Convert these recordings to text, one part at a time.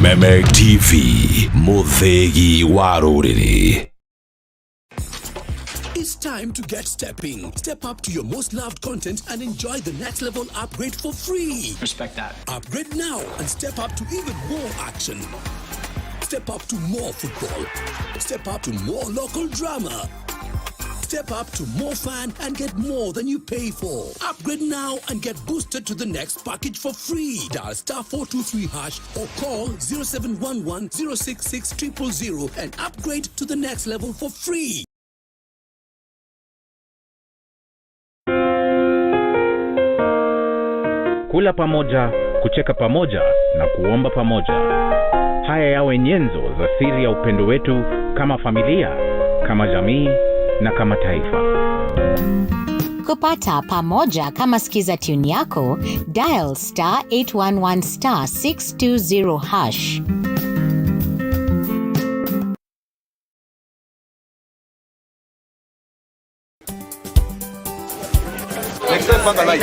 Kameme TV, mũthĩgi wa rũrĩrĩ. It's time to get stepping. Step up to your most loved content and enjoy the next level upgrade for free. Respect that. Upgrade now and step up to even more action. Step up to more football. Step up to more local drama. Step up to more fun and get more than you pay for. Upgrade now and get boosted to the next package for free. Dial *423# or call 0711 066 000 and upgrade to the next level for free. Kula pamoja, kucheka pamoja na kuomba pamoja. Haya yawe nyenzo za siri ya upendo wetu kama familia, kama jamii na kama taifa. Kupata pamoja kama skiza tune yako, dial *811 *620#. Next time panga line.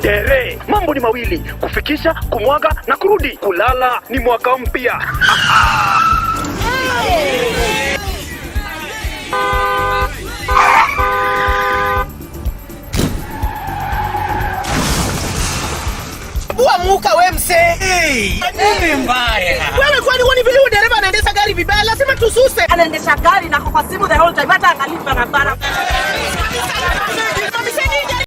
Tere, mambo ni mawili: kufikisha, kumwaga na kurudi. Kulala ni mwaka mpya. Amuka we msee. Nini mbaya? Wewe kwani huoni vile huyu dereva anaendesha gari vibaya? Lazima tususe. Anaendesha gari na kwa simu the whole time, hata angalii barabara.